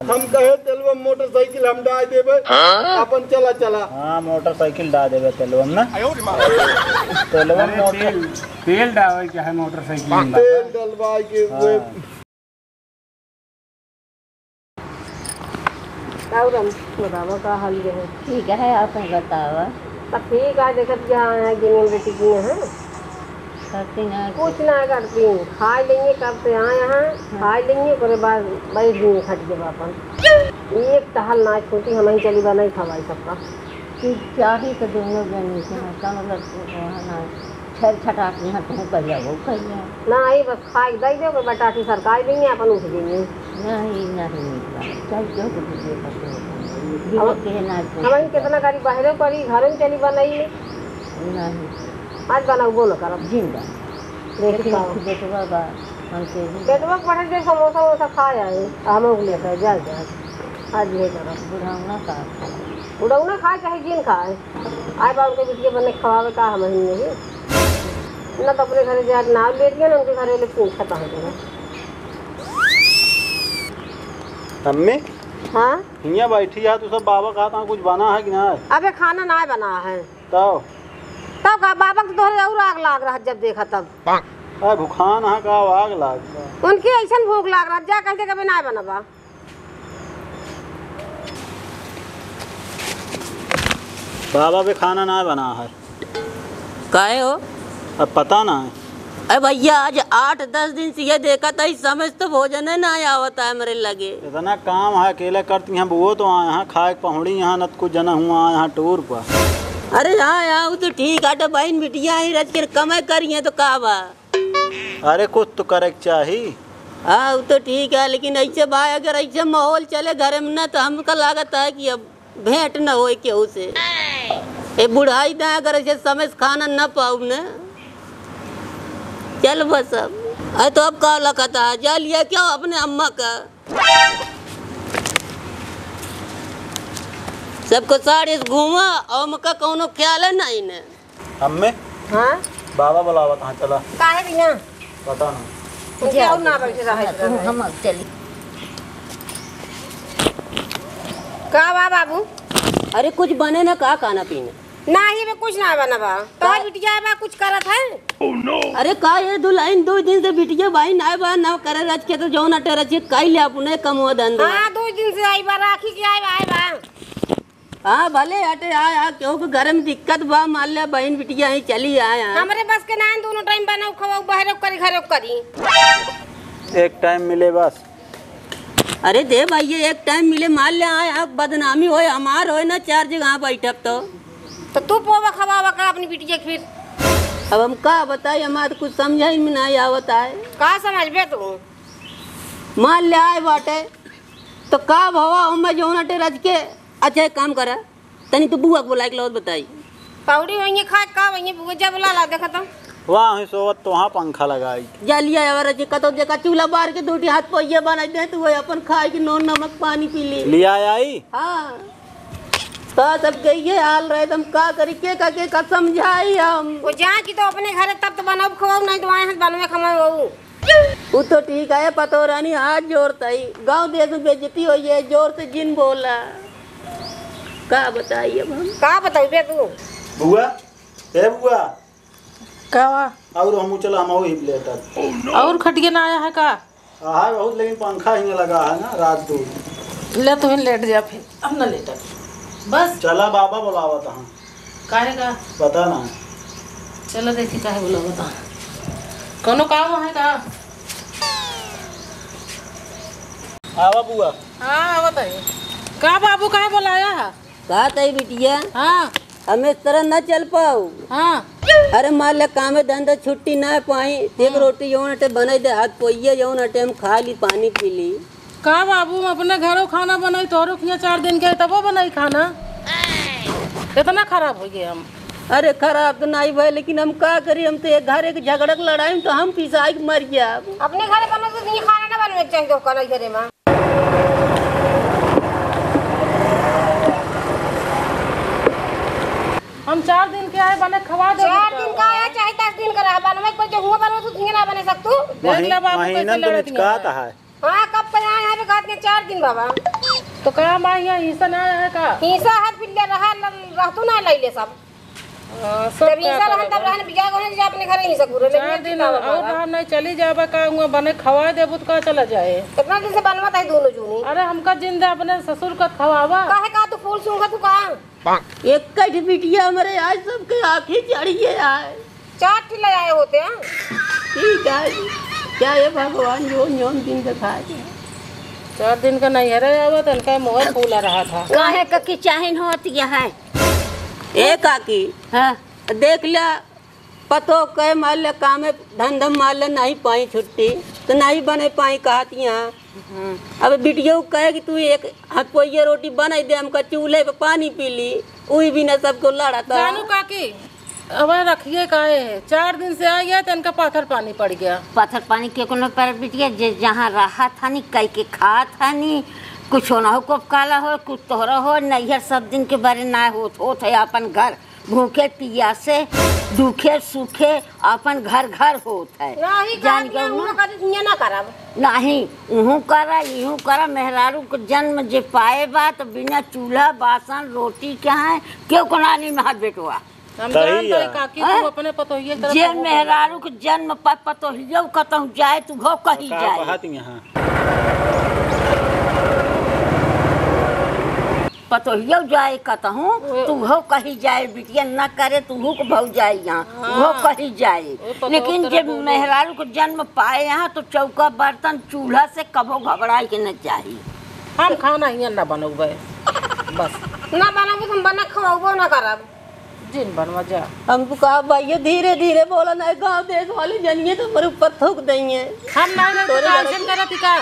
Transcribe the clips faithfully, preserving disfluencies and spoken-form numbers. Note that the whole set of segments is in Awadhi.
हम कहे तेलवा मोटरसाइकिल हम डाल देबे। हाँ? अपन चला, चला। हाँ, मोटरसाइकिल डाल देबे तेलवा में ना। तेलवा अरे मोटर तेल, तेल डाले के है मोटरसाइकिल में। तेल डलवाए के हाँ। हुए। और हम बतावा का हाल ये है? ठीक है, आप ही बतावा। तब ठीक है, देखत क्या है, गिनी बेटी की है। करती ना कुछ ना करती, खाई लेंगे, कब से आए हैं, हाँ। खाई लेंगे, ओकरे बाद बैठ गए खट के बापन। एक टहल ना छूटी, हम ही चली बा, नहीं खवाई सबका। कि चाही तो दोनों जने के, हाँ, का मतलब, वहाँ ना छेड़ छटाक में हट नहीं कर जाओ, कर जाओ। ना, आई बस खाए के दई दे, ओकर बटाठी सरकाई देंगे, अपन उठ जाएंगे। नहीं, नहीं, नहीं, चल, क्यों को दीजिए, करते हो? अब दिमाग के ना, हम कितना गाड़ी बाहरे पड़ी, घर में चली बनाई। नहीं। आज बनाबो न करब। जिंदा। देखी लेकिन का। एक बेटवा बा, हमके भी। बेटवा के पठाई दे, समोसा वमोसा खाए आई, हम लोग लेकर जा, जा। आज ये करब। बुढ़ौना का खाए? बुढ़ौना खाए चाहे जिन खाए, आए बा उनके बिटिया बने खवावे का हम ही नहीं। ना तो अपने घरे जाके ना लेट गए ना उनके घरे ले पूछा कहाँ गए। अम्मी? हाँ? हियाँ बैठी है, तू सब बाबा कहा था कुछ बना है कि ना? अबे खाना ना बना है। तब? तब का बाबा के तोहरे और आग लाग रहा जब देखा तब। अरे भुखान है का आग लाग? उनकी ऐसन भूख लाग रहा, जा कह दे कभी ना बनबा। बाबा पे खाना ना बना है। काहे हो? अब पता ना है। अरे भैया, आज आठ दस दिन से ये देखा था, इस समय से तो भोजन है ना आवत है मेरे लगे। इतना काम है, अकेले करती हैं, वो तो आए हैं खाए के पहुड़ी, यहाँ न कुछ जना हुआ आए हैं टूर पर। अरे हाँ, हाँ, वो तो ठीक है, तो बहन बिटिया ही रच के कमाई करी है तो का बा? अरे कुछ तो करे के चाही। हाँ, वो तो ठीक है, लेकिन ऐसे बा, अगर ऐसे माहौल चले घर में ना, तो हमका लागत है कि अब भेंट न होए केहू से। ए बुढ़ाई में अगर ऐसे समय से खाना न पाउब न, चल बस अब। अरे तो अब का लखत है, जा लिया क्या अपने अम्मा का? सबको साड़ी से घूमा और उनका कौनो ख्याल है नहीं ने। अम्मे। हाँ? बाबा बुलावत हैं, चला। काहे भैया? पता ना। उनके और ना बैठे रहे। हम, हम चली। का बा बाबू? अरे कुछ बने ना का खाना पीना? नाही बे, कुछ ना बना बा। तो का? बिटिया बा कुछ करत है? अरे का ये दुल्हन दो दिन से बिटिया भाई ना बा ना करे रच के तो जौन अटे रच के काई ले अपने कमवा धंधा। हाँ, दो दिन से आई बा, राखी के आई बा, आई बा। हाँ, भले हटे, आ, आ, केहू के घर में दिक्कत बा, मान ले बहिन बिटिया ही चली आए, हाँ। हमरे बस के ना है, दोनों टाइम बनाऊ, खवाऊ, बहरे करी, घरे करी। एक टाइम मिले बस। अरे दे भाई, ये एक टाइम मिले, मान ले आए, आ, बदनामी होए, हमार होए ना, चार जगह बैठब तो। तो तू पोवा खवावा का अपनी बिटिया के फिर? अब हम का बताई, हमार कुछ समझाई में नहीं आवत आए। का समझबे तू? मान ले आए बाटे, तो का भवा, हमें जौन अटे रच के अच्छा, एक काम करा, तनी तू बुआ के बुलाइ के लावत बताई। पौड़ी वहीं खाए का, वहीं बुआ जा बुला ला, देखा तो। वाह, वहीं सोवत तो वहाँ पंखा लगाई। जा लिया यार, जे कतो देखा चूल्हा बार के दूठी हाथ पोइया बनाइ दे, तू वही अपन खाए के नून नमक पानी पी ली। लिया आई? हाँ। तो सब के ये हाल रहे, तो हम का करी, के का, के का समझाई हम? वो जा की तो अपने घरे तब तो बनाओ खवाओ, नहीं तो वहाँ बनवे खवाओ। उ तो ठीक है, पतो रानी, हाथ जोड़ता ही। गाँव देश में बेइज्जती होई है, जोर से जिन बोला। का बताई अब हम? का बताई बे तू? बुआ, ए बुआ। का बा? और हम चला, हम ही लेटर। और खटिया ना आया है का? हाँ, बहुत, लेकिन पंखा ही लगा है ना, रात दो। ले, तू ही लेट जा फिर, हम ना लेटर। बस। चला, बाबा बुलावत हैं। काहे का? पता ना। चलो देखी काहे बोला बता। कोनो काम है का? आवा बुआ। हाँ, आवत है। का बाबू काहे बोलाया है? का तई बिटिया? हाँ। हम इस तरह न चल पाऊ। हाँ। अरे मार ले कामे धंधा छुट्टी ना पाई। एक हाँ। रोटी जौन अटे बनाई दे, हाथ पोइया जौन अटे हम खा ली, पानी पी ली। का बाबू, हम अपने घरों खाना बनाई, तोहरो खिया चार दिन के, तबो बनाई खाना? इतना खराब हो गए हम। अरे, खराब तो नहीं भाई, लेकिन हम का करी, हम तो एक घर एक झगड़क लड़ाई में तो हम पिसाई के मर गया। अपने घरे बनो तो ये खाना ना बनवे के चाहिए, तो कल घरे में। हम चार दिन के आए बने खवा दे। चार दिन का आया, चाहे दस दिन का रहा, बनवे के पड़े, हुआ बनवे तो ना बने सकतू। देख ले बाबू, महीना कैसे तो लड़त निचकात है। हाँ, कब के आए हैं, अभी खात के चार दिन बाबा। तो का माँ, यहाँ हिस्सा ना है का? हिस्सा हाथ पिल्ले रहा, ल-, रहतू ना लैले सब। हाँ, सब जब का हिस्सा रहन, करब? तब रहन, बिया गोहन जा अपने घरे हिस्सा घूरे, चार लेकिन दिन का और बाबा? रहब नहीं, चली जाबे का, हुआ बने खवाए देबू तो का चला जाए? कितना दिन से बनवत है दोनों जूनी? अरे, हमका जिंदा अपने ससुर का खवावा। काहे का तू फूल सूंघत हू का? एक कट बिटिया हमरे आज सबके आँखी चढ़िए आए। चार ठे ले आए होते हैं। ठीक है, क्या ये भगवान जो नियम दिन दिखा दे। चार दिन का नैहरे आवत, इनका मुँह फूला रहा था। काहे का कि चाहिन होत यह है। ए काकी, हाँ। देख लिया, पतो कहे मार ले, कामे धंधा मार ले, नहीं पाई छुट्टी, तो नहीं बने पाई कहत यहाँ। हम्म। अब बिटिया कहे कि तू एक हाथ पोइया रोटी बनाई दे, हमका चूल्हे पे पानी पी ली, उही बिना सबको लड़ा था। जानू काकी, अब रखिए काहे है? चार दिन से आई है, तो इनका पाथर पानी पड़ गया। पाथर पानी के कोनो पर बिटिया, जे जहाँ रहा था नी, कई के खा था नी, कुछ ना हो, कोप काला हो, कुछ तोहरा हो, नैहर सब दिन के बारे ना होत, होत है अपन घर, भूखे पियासे, दुखे सुखे, अपन घर घर होत है। नाही जान काकी, के हम उन्हें ना करी, ये ना करब। नाही, उहू करा, इहू करा, मेहरारू के जन्म जे पाए बा, तो बिना चूल्हा, बासन, रोटी के है, केहू को ना निमहा बेटवा। हम सही जानत है। है काकी, हैं? तू अपने पतोहिए के तरफ जे से मेहरारू के जन्म पर पतोहियो कतहूँ जाए, तू हो कही का जाए। कहत यहाँ? पतोहियो जाए कतहूँ, ओए। तू हो कही जाए, बिटिया न करे, तू हो के भौजाई यहाँ, हाँ। हो कही जाए। ओए, पतोह लेकिन तरफ जे बोले। मेहरारू के जन्म पाए यहाँ, तो चौका, बर्तन, चूल्हा से कबो घबराए के न चाही। हम खाना हियाँ न बनौबे, बस। ना बनौबे, हम बना खवाबो ना करब। जिन बनवा जा। हमको कहा, "भैया, धीरे धीरे बोला, नहीं गाँव देश वाले जनिए तो हमरे ऊपर थूक देइए।" हम नहीं रहे तो तोरे tension लड़की करत ही का?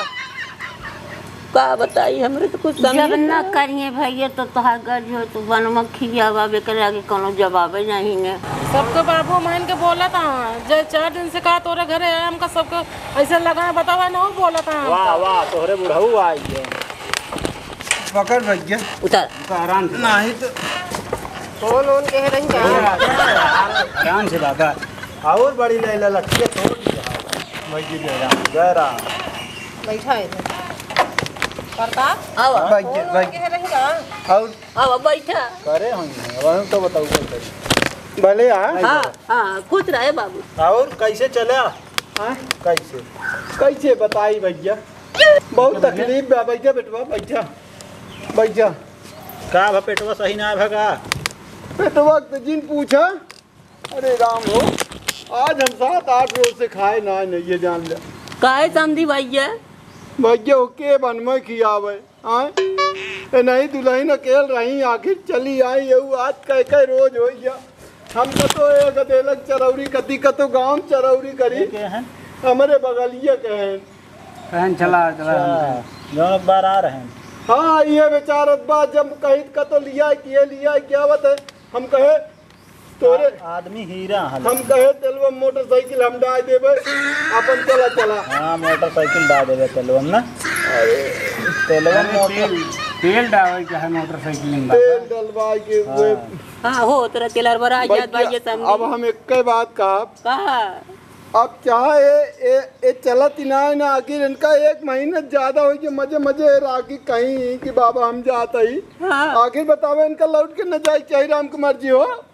का बताई, हमरे तो कुछ समझ जब ना ना। करिए भैया, तो तोहार गज हो, तू बनवा खियावा, बेकर आगे कोनो जवाबे नहीं ने। सबके बाबू महन के बोला था, जे चार दिन से कहा तोरे घरे आए, हमका सबके ऐसे लगा है, बतावा ना, वो बोला था हमका। वाह, वाह, तोहरे बुढ़ऊ आई है। पकड़ भैया। उतार। उनका आराम से। नाही तो। कौन, कौन कह रही है? आराम से बाबा। और बड़ी लैला लक्ष्मी छोड़ दिया। भाई जी, जय राम। जय राम। बैठा है इधर। प्रताप? आवा। बैठ जा, कौन, कौन बैठ। कह रही है? और? आवा, बैठा। करे होई हैं, अब हम तो बताऊ, कौन करे। भले, हाँ? हाँ, हाँ, खुश रहे बाबू। और कैसे चला? हाँ? कैसे? कैसे बताई भैया? बहुत तकलीफ बा, बैठा बेटवा, बैठा, बैठा। का भा पेटवा सही ना भा का? पेटवा के तो जिन पूछा। अरे राम हो, आज हम सात आठ रोज से खाए ना, नहीं ये जान ले। काहे समधी भैया? भैया हो के बनवे खियावे, आय? ए नहीं दुलहिन अकेल रही, आखिर चली आई, यहू आज कह कह रोज हो गया। हम कतो ए गदेलक चरौरी कती, कतो गाँव चरौरी करी। ये के हैं? हमरे बगलिया के हैं। कहन चला, चला, अच्छा, हम कहें। जौन एक बार आ रहे हैं। हाँ, ये बेचारत बा, जब कहित कतो लिया, किए लिया, क्या बात है? हम कहे, तोरे आ-, आदमी हीरा हल। हम कहे, तेलवा मोटरसाइकिल हम डाल देबे, अपन चला, चला। हाँ, मोटरसाइकिल डाल देबे तेलवा में ना। अरे। तेलवा अरे, मोटर तेल, तेल डाले के है मोटरसाइकिल में, तेल बाबा। डलवाए के हाँ। वे हाँ, हो, तोरा तेल हड़बड़ा जात बा, भैया, ये समझी। अब हम एक बात कहब। कहा? अब चाहे ए, ए, ए चलत ही ना है ना, आखिर इनका एक महीना ज्यादा हो गया, मजे मजे राखी कहीं कि बाबा हम जात ही। हाँ। आखिर बतावे इनका लौट के न जाए, चाहे राम के मर्जी हो।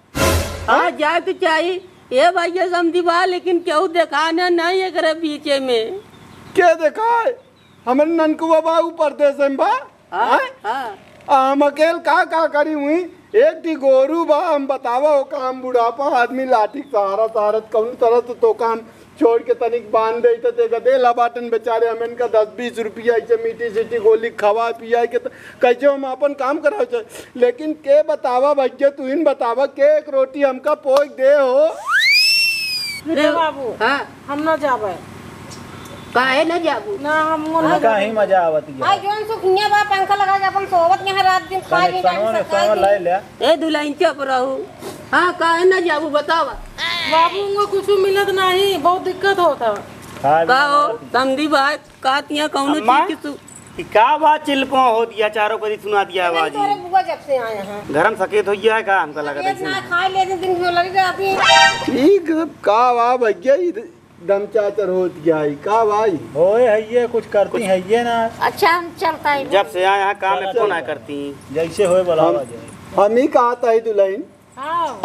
हाँ, जाए तो चाही। ए भैया समधी बा, लेकिन केहू देखा ना, नहीं एकरे बीचे में। के देखाए? हमरे ननकुआ बा, ऊ परदेस में बा। हाँ, हैं? हाँ। आ, हम अकेल का, का करी हुई? एक ठी गोरू बा, हम बतावा, ओका हम बुढ़ापा आदमी लाठी के सहारा, सहारा, कौन तरह से तोका हम छोड़ के तनिक बांध दे, तो तेका देला बाटन बेचारे, हम इनका दस बीस रुपया ऐसे मीठी सीठी गोली खवा पिया के, तो कैसे हम अपन काम करावे चाहे? लेकिन के बतावा भैया, तू ही न बतावा, के एक रोटी हमका पोक दे हो? अरे बाबू, हाँ। हम ना जाबे। काहे ना जाबू? ना, हम ना हम जाबे। कहीं मजा आवत है। आई जोन सुखिया बा, पंखा लगा के अपन सोवत यहाँ रात दिन, खाए भी कनेक्शनवा, नहीं सकता कनेक्शनवा है। ले ले। ए दुल्हन चुप रहू। हाँ, काहे ना जाबू बतावा? बाबू, उनको कुछ मिलत नहीं, बहुत दिक्कत होता। हाँ, का हो, समधी बात? का तिया कौनो अम्मा, चीज की सु- ई का बात चिल्लपो हो दिया, चारों करी सुना दिया नहीं, आवाज तोरे ही। बुआ जब से आए हैं। घर में सकेत हो गया है का, हमका लगा सकेत था ना, ना। खाए ले दिन भर लगी रहती है। ठीक है, का बा भैया, ई दम चाचर होत गया है, का भाई? होए है ये, कुछ करती है ये ना। अच्छा, हम चलता है। जब से आए यहाँ काम चला, एको ना चला। करती। जैसे होए बोलावा हम, जाए। हम ही कहा था ही दुल्हन। हाँ।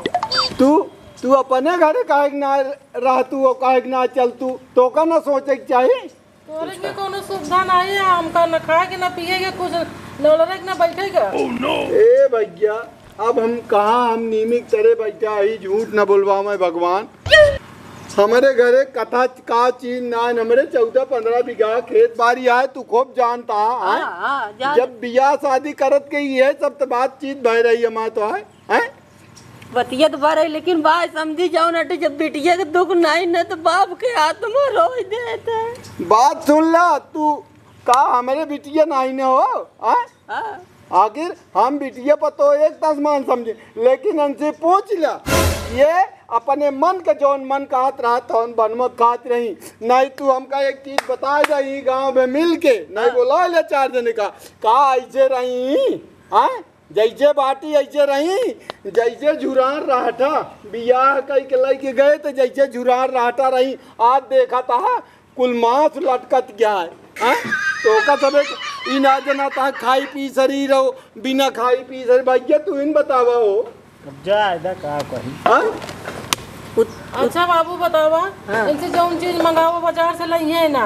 तू, तू अपने घरे काहे के ना रह तू, और काहे के ना चल तू, तो का ना सोचे के चाही? तोरे के कोनो सुविधा नहीं है, हमका न खाए के, न पिए के, कुछ न लड़े के, न बैठे के। ए भैया, अब हम कहाँ, हम नीमिक तरे बैठा ही, झूठ न बोलवावे भगवान। हमरे घरे कथा का चीज ना, हमरे चौदह पन्द्रह बीघा खेत बारी आए, तू खूब जानता है, हाँ, हाँ, जान- जब बियाह शादी करत के ये सब तो बातचीत भय रही हमार तो है, हैं? बतिया तो बा रही, लेकिन बात समझी जाओ ना, जब बिटिया के दुख नहीं न, तो बाप के आत्मा रोई देत है। बात सुन ला तू, का हमरे बिटिया नहीं न हो, हाँ? हाँ। आखिर हम बिटिया पर तो एक तसमान समझे, लेकिन इनसे पूछ ला, ये अपने मन के जौन मन कहत रहा, तौन बनमत खात रही। नहीं तू हमका एक चीज बता दे, ई गाँव में मिल के, नहीं हाँ। बोला ले चार जने का, का ऐसे रही, हाँ? जैसे बाटी ऐसे रही, जैसे झुरान रहटा, बियाह कई के लइके गए तो जैसे झुरान रहटा रही। आज देखा था कुल मांस लटकत गया है, हैं? तो ओका सबे ई ना जना था खाई पी सरी रहो, बिना खाई पी सरी। भैया तू इन बतावा हो। अब जा, एदा का कही? हाँ? उत-, उत- अच्छा बाबू बतावा, हाँ। इनसे जौन चीज मंगावा बाजार से लइहे ना,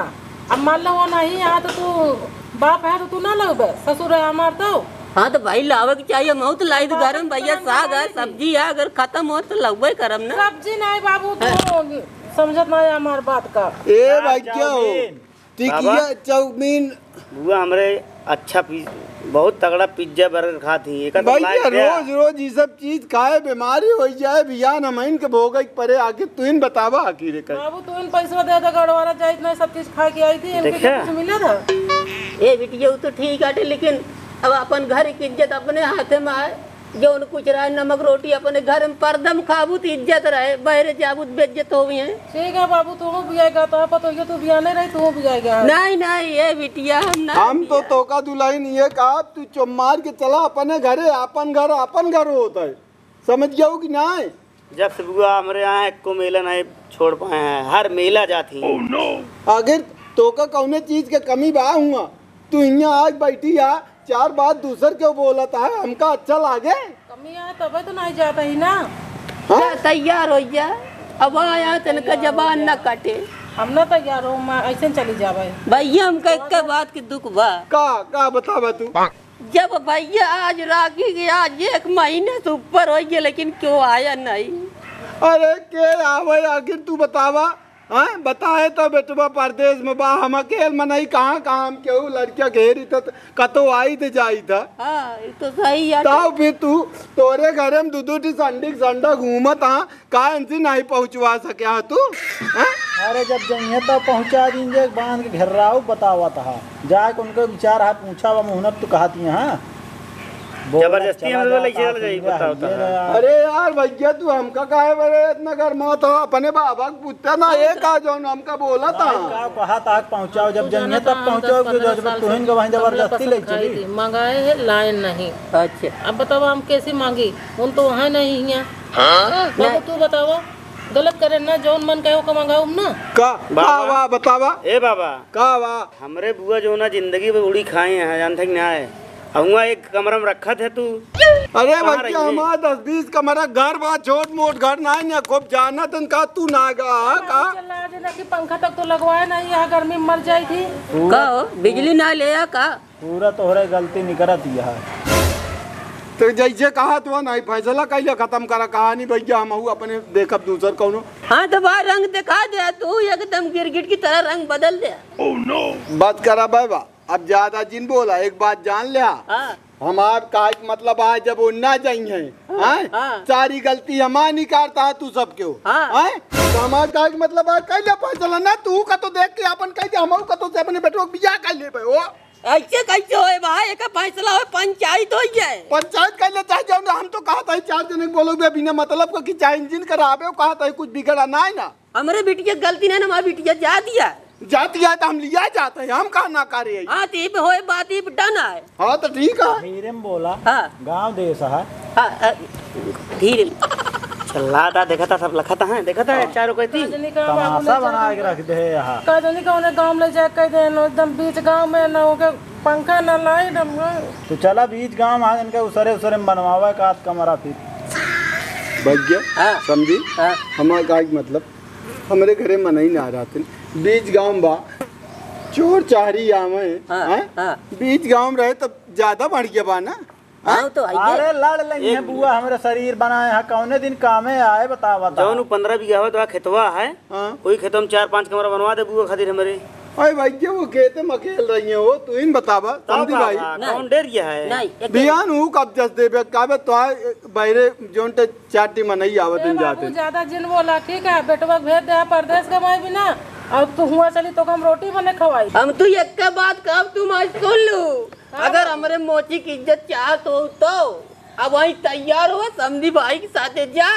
अब मान लो वो नहीं यहाँ तो तू बाप है तो तू ना लगबे, ससुर है हमार तो। हाँ तो भाई लावे के चाहिए, हम तो लाई तो घर में भैया साग है, सब्जी है, अगर खत्म हो तो लगबे करम ना। सब्जी नहीं बाबू, तू समझत ना है हमार बात का। ए भाई क्या हो? टिकिया, चाउमीन। बुआ हमरे अच्छा पिज-, बहुत तगड़ा पिज्जा बर्गर खात ही। एकर तो भैया, लाइक द्या। रोज, रोज ई सब चीज खाए, बीमारी होइ जाए, बियान हमइन के भोगे के परे, आखिर तुहिन बतावा आखिर एकर। बाबू, तुहिन पैसवा दे दे, गड़वारा जाइत नहीं, सब चीज खा के आई थी, इनके देखे? कुछ मिले था? ए बिटिया, उ तो ठीक आटे, लेकिन अब अपन घर की इज्जत अपने हाथे में आए। जौन कुछ रहे नमक रोटी अपने घर में परदम खाबू त इज्जत रहे, बहरे जाबू त बेइज्जत होवी है। ठीक है बाबू, तू भी आएगा तो आप तो ये तू भी आने रही, तू भी आएगा। नहीं, नहीं, ये बिटिया हम ना हम तो बिटिया। तोका दुल्हन ये कहा, तू चुप मार के चला अपने घरे, अपन घर, अपन घर होता है, समझ गया हो कि नहीं? जब से बुआ हमरे यहाँ एको मेला नहीं छोड़ पाए हैं, हर मेला जाती हैं। अगर तोका कौने चीज के कमी बा हुआ, तू हियाँ आज बैठी आ, चार बात दूसर के बोलत है, हमका अच्छा लागे? कमी आए तबे तो नहीं जाता ही ना। हाँ? जा तैयार हो जा, अब आया तनका जबान ना काटे। हम ना तैयार हो, मैं ऐसे चली जावे। भैया हमका एक बात के दुख बा। का, का बतावा तू? जब भैया आज राखी के आज एक महीने से ऊपर हो गया, लेकिन क्यों आया नहीं? अरे के आवे आखिर तू बतावा? हाँ, बताए तो बेटवा परदेस में बा, हम अकेल मनई कहाँ, कहाँ हम केहू लड़किया घेरी त कतो आई त जाई था। हाँ, ई तो सही है। तब भी तू, तोरे घरे में दू दू ठी संडी के संडा घूमत हाँ, का इनसे नहीं पहुँचवा सके हाँ तू? हाँ? अरे जब जइहे तब पहुँचा दीन जे, बांध के घेर्राऊ बतावत हा। जाए के उनके विचार हा, पूछा बा मुहनत तू कहत ही हाँ। जबरदस्ती हम लोग लइके चला जाई, बताओ तो। अरे यार भैया, तू हमका काहे बरे इतना गरमात हो? अपने बाबा के पूछता ना, ये का जौन हमका बोला था? का कहा था पहुँचाओ, जब जइहे तब पहुँचाओ, कि जब तुहिन के वहीं जबरदस्ती ले चली। मंगाए है, लाए नहीं। अच्छा। अब बताओ हम कैसे मांगी? उन तो वहाँ नहीं हियाँ। हाँ? बाबू तू बताओ, गलत करे ना, जौन मन कहे ओका मंगाओ ना। का? का बाबा। वा बतावा? ए बाबा। का वा? हमरे बुआ जो ना जिंदगी में उड़ी खाए हैं, जानते कि ना है? हुआ एक कमरा में रखा थे तू। अरे कहाँ बच्चा, रही है? हमारा दस बीस कमरा घर बा, छोट मोट घर ना है, ना खूब जानत हन का तू ना गा, का? चला जे ना कि पंखा तक तो लगवाए नहीं, यहाँ गर्मी में मर जाई थी। का हो, बिजली ना ले आ का? पूरा तोहरे गलती निकरत यह। तो जैसे कहा तू नहीं फैसला कैले खत्म करा कहानी भैया, हम अपने देखब दूसर कौनो। हाँ तो भाई रंग दिखा दे तू, एकदम गिरगिट की तरह रंग बदल दे। बात करा बाबा। अब ज्यादा जिन बोला, एक बात जान ल्या। हाँ। हमार काहे के मतलब आए, जब वो ना जाई हैं, हाँ, हैं? हाँ। सारी गलती हमार निकारता है तू सबके हो, हाँ। हैं? तो हमार काहे के मतलब आए, कैले फैसला ना, तू का तो देख के अपन कह दे, हम का तो से अपने बेटवा के बियाह कर लेबे हो। ऐसे कैसे होए भाई, एक फैसला होए, पंचायत हो जाए। पंचायत कर ले चाहे जौन, हम तो कहा था चार जने के बोलो बे, बिना मतलब का कि चाहे इंजन कराबे, कहा था कुछ बिगड़ा ना है ना। हमरे बिटिया के गलती नहीं ना, हमार बिटिया जात ही है। जात ही है तो हम लिया जात है, हम कहा ना करे है। हाँ, तो ई पे होए बात, ई पे done है। हाँ, तो ठीक है। धीरे में बोला। हाँ। गाँव देश है। हाँ, अ, धीरे में। चला ता, देखा ता, सब लखा ता है, देखा ता है, चारों कहती। का जानी का बाबू तमाशा ले बना जाके के रख दे है यहाँ। का जानी का उन्हें गाँव ले जाके कह दे, न एकदम बीच गाँव में, न ओके पंखा, न लाइट, हम तो चला बीच गाँव आ, इनके उसरे उसरे में बनवावे का आध कमरा फिर। भैया, हाँ। समझी? हाँ। हमार का एक मतलब, हमरे घरे मनई ना रहते, बीच गाँव बा, चोर चाहरी आवे, हाँ, हैं? हाँ। बीच गाँव में रहे तब ज्यादा बढ़िया बा ना। हाँ, तो आइए। अरे लड़ लेंगे एक बुआ, हमरे शरीर बनाए हैं, कौने दिन कामे आए, बतावा ता। जौन उ पन्द्रह बीघा हो तो खेतवा है, हाँ। कोई खेतवा में चार पांच कमरा बनवा दे बुआ खातिर हमरे। अरे भाई, जब वो खेते में अकेल रही है, वो तू ही बतावा, तब समझी का भाई। बा? नहीं। कौन डर गया है? नहीं, एक बिहान हूँ कब जस देबे, काबे तो आए, बहरे जोन ते चाटी मनई आवत हैं, बाबू, जाते हैं। ज्यादा जिन बोला, ठीक है, बेटवा के भेज दे परदेश कमाई बिना, और तू हुआ चली तो हम रोटी बने खवाई। हम तू एक बात कहब, तू मार सुन लू। हाँ। अगर हमरे मोची की इज्जत चाहत हो तो अब वहीं तैयार हो, समधी भाई के साथे जा।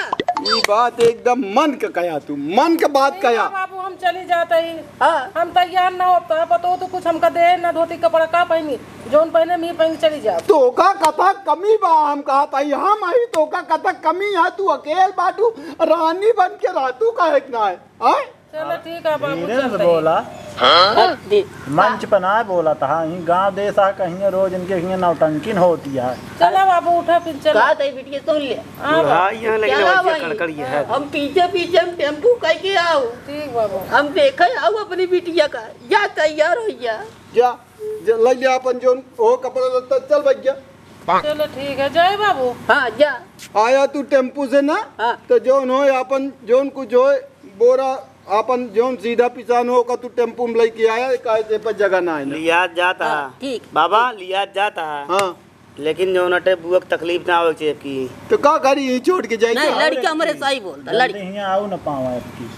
ई बात एकदम मन के कहा तू, मन के बात नहीं कहा। बाबू, हम चली जात ही। हाँ। हम तैयार ना होता, पतो तो कुछ हमका दे ना धोती कपड़ा का पहनी, जौन पहने मी पहन के चली जाब। तोका कथा कमी बा, हम कहत ही, हम आई तोका कथा कमी है, तू अकेल बाटू, रानी बन के रहतू काहे के ना है? हाँ? चलो ठीक है बाबू, धीरे से चलते हैं। बोला। हाँ, दी। मंच पर ना बोला था, हाँ, गाँव देश आ कहीं रोज इनके हियाँ नौटंकिन होती है। चला बाबू, उठा फिर चला। कहा तई बिटिया सुन ले। हाँ, बुढ़ा यहाँ लेकिन चला बच्चा भाई। कड़कड़ ये है। हम पीछे पीछे हम टेम्पू कह के आओ। ठीक बाबू। हम देखे आओ अपनी बिटिया का, जा तैयार हो जा। जा, जा, ले ले अपन जोन ओ कपड़ा लत्ता, चल भैया। चलो ठीक है, जय बाबू। हाँ, जा। आया तू टेम्पू से ना, हाँ। तो जोन होय अपन जोन कुछ होय बोरा अपन जोन सीधा पिसान हो ओका तू टेम्पू में लेके आया, काहे से पर जगह ना है ना। लियात जात हाँ, हा। ठीक। बाबा, लियात जात हा। हाँ। लेकिन जोन अटे बुआ के तकलीफ ना होवे के चाहिए की। तो का करी, यहीं छोड़ के जाए नहीं, क्या? लड़का हमरे सही बोलता, जल्दी लड़का। हियाँ आओ ना पावा आपकी।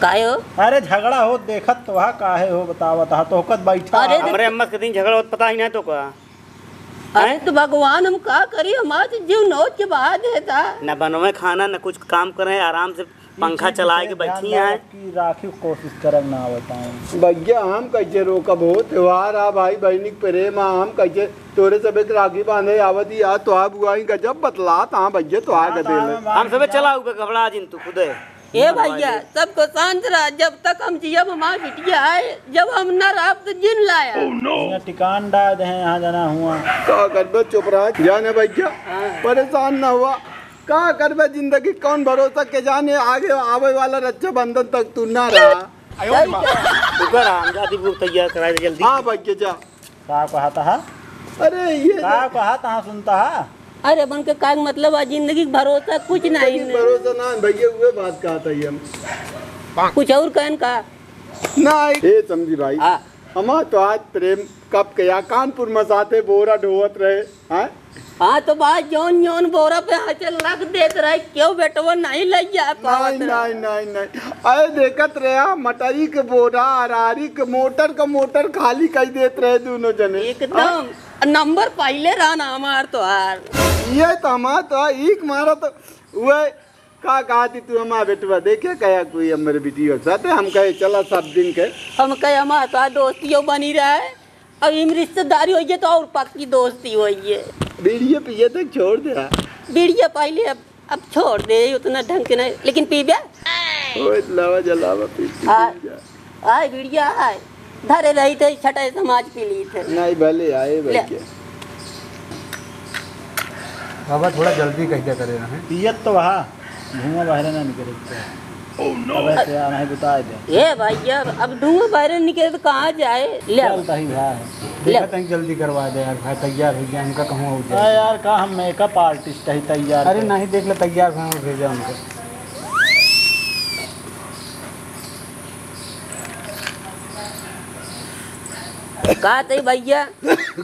काहे हो? अरे झगड़ा हो, देखत तो हा, काहे हो, बतावत हा, तो होकत बैठा अरे हा। हमरे अम्मा से कहीं झगड़ा होत पता ही ना तो का। अरे हैं? तो भगवान हम का करी, हमार तो जीव नोच के बहा देता। न बनवे खाना, न कुछ काम करे, आराम से पंखा चलाए के बैठी हैं। कि राखी कोशिश करब ना आवत हैं। भैया, हम कैसे रोकब हो? त्योहार आ, भाई बहनी के प्रेम आ, हम कैसे तोरे सबे के राखी बांधे आवत ही? आ तो आ बुआई गजब बतलात, हाँ भैया, तो आ हाँ, गदे तो में। हम हम सबे चला उबे घबरा जिन तू खुदे। ए भैया, सबको शांत रह, जब तक हम जियब हमार बिटिया है, जब हम ना रहब तो जिन लाया। यहाँ ठिकान डाल दे, यहाँ जाना हुआ। का करबे, चुप रह, जाने भैया, हाँ। परेशान ना हुआ। का करबे जिंदगी, कौन भरोसा के जाने आगे आवे वाला रक्षाबंधन तक तू ना रहा। सही कहा। रुका रहा, हम जाती बुक तैयार कराए दे जल्दी। हाँ भैया, जा। का कहत हा? अरे ये का ना कहत हा, सुनत हा? अरे अपन के का मतलब है, जिंदगी के भरोसा कुछ नहीं जिंदगी के है। भरोसा ना है भैया, उहे बात कहत ही हम। कुछ और कहन का? ना, ए समधी भाई, हाँ। हमार तो आज प्रेम कब के या कानपुर में साथे बोरा ढोवत रहे, हाँ? हाँ, तो भाई, जौन जौन बोरा पे हाथे रख देत रहे, क्यों बेटवा नहीं लइ जा पावत नहीं, रहे? नहीं, नहीं, नहीं। अरे, देखत रहे, मटरी के बोरा, अरारी के मोटर के मोटर खाली कइ देत रहे दुनो जने। एकदम। हाँ? नंबर पहिले रहा ना हमार तोहार। ये तो हमार तो ईख मारा तो उहे का कहती तू हमार बेटवा, देखे कहा कोई हमरे बिटिया के साथे, हम कहे, "चला सब दिन के।" हम कहे, "हमार तो दोस्तियों बनी रहे, अब इम रिश्तेदारी होइए तो और पक्की दोस्ती होइए।" बीड़िया पिए तक छोड़ दे। बीड़िया पहले अब, अब छोड़ दे, उतना ढंग के नहीं, लेकिन पीबे। ओ, लावा जलावा पी, पी, आ, पी जा। आय बीड़िया आय, धरे रही थे, छठे समाज पी ली थे। नहीं, भले आए ले। भैया। बाबा, थोड़ा जल्दी कह दिया करे रहे। पियत तो वहा, धुआं बाहर ना निकले। Oh, no! अब ऐसे आना है, बता दे। ए भैया, अब धुआं बाहर निकले तो कहाँ जाए? ले। चल, तही भाई। ले। देखा, तनी जल्दी करवा दे यार, भाई तैयार हो गया, हमका कहूँ हो जाए। अरे यार, का हम makeup artist है, तैयार अरे है। नहीं, देख ले, तैयार हो, भेजा हमको। का तई भैया?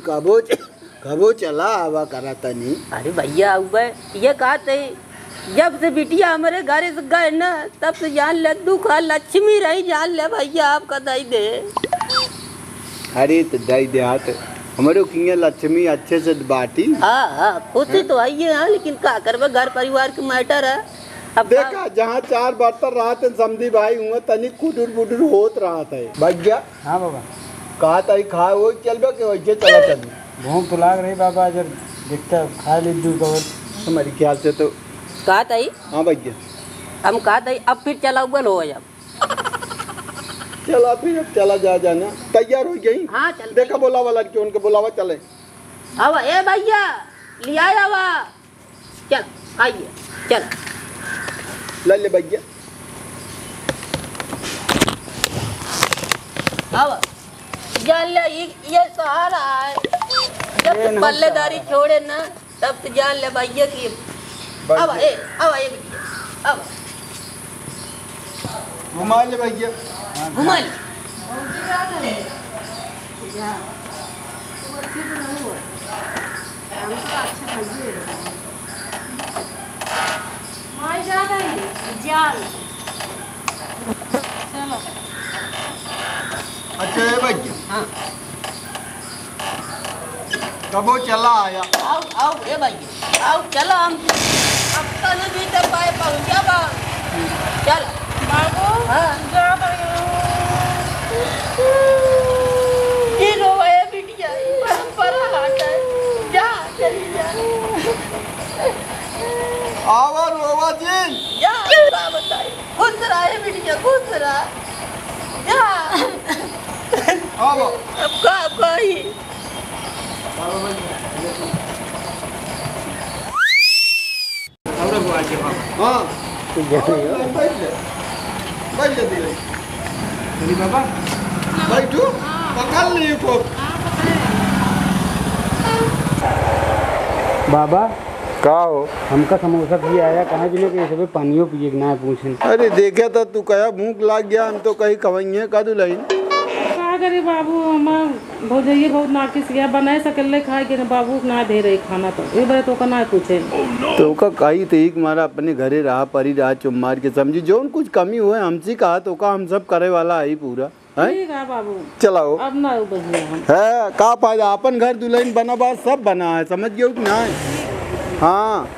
कबो च-, कबो चला आवा करा तनी। अरे भैया, आउबे, ये का तई, जब से बिटिया हमरे घरे से गए ना, तब से जान ले, दुख आ लक्ष्मी रही, जान ले भैया, आपका दई दे। अरे तो दई दे, हाँ तो हमरो किया लक्ष्मी अच्छे से बाटी। हाँ, हाँ, खुशी हाँ। तो आई है, हाँ, लेकिन का करबे, घर परिवार के matter है। अब देखा, का जहाँ चार बर्तन रहत हैं, समधी भाई हुआ तनी कुडुर बुडुर होत रहत है। भैया। हाँ बाबा। कहा तई खाए, वो चलबे के वैसे चला चल। भूख तो लाग रही बाबा, जब देखता खा ली दू कवर। हमारे ख्याल से तो कहत हई? हाँ भैया। हम कहत हई, अब फिर चला उबल हो जाब। चला फिर, अब चला जा, जाना। तैयार होइ गई? हाँ, चल। देखा, बोलावा लड़के, उनके बोलावा, चले। आवा, ए भैया, लिया आवा। चल, आइए, चल। ले ले भैया। आवा। जान ले, ये, ये सहारा है। जब ये ना पल्लेदारी सहारा। छोड़े ना, तब तो जान ले भैया की। भैया। अब ए, अब ए, अब। घुमा ले भैया। घुमा ले। माई जा रही, जान। चलो। अच्छा, ए भैया। हाँ। कबो चला आया। आओ, आओ, ए भैया, आओ, चलो हम, अब तने भी तो पाए पहुँचा बा। चल। बाबू, हाँ। जा भाई। ई रो, ए बिटिया, ई परंपरा हटे। जा, चली जा। आवा रोवा जिन। जा, का बताई। खुश रहा, ए बिटिया, खुश रहा। जा। आवा। अब का कही? हाँ। बैठ ले। बैठ ले दुलही। चली बाबा। बैठू। पकड़ ली को। बाबा। का हो? हमका समोसा पिए आया, कहाँ जिले के सबे पानियो पिए के ना पूछे। अरे देखे तो तू कहा भूख लाग गया, हम तो कहीं खवइये का दुलही। का करे बाबू, हमार भौजइये बहुत नाकिस गया, बनाए सकले खाए के न बाबू ना दे रहे खाना, तो ए बरे तो का ना पूछे। तो का कही तो एक मारा अपने घरे रहा, परी रहा, चुप मार के समझी, जौन कुछ कमी हुए हमसे कहा तो का हम सब करे वाला है पूरा, हैं? ठीक है बाबू। चलाओ। अब ना बजिए हम। है, का फायदा, अपन घर दुलही बना बा, सब बना है, समझ गयो कि ना? हाँ।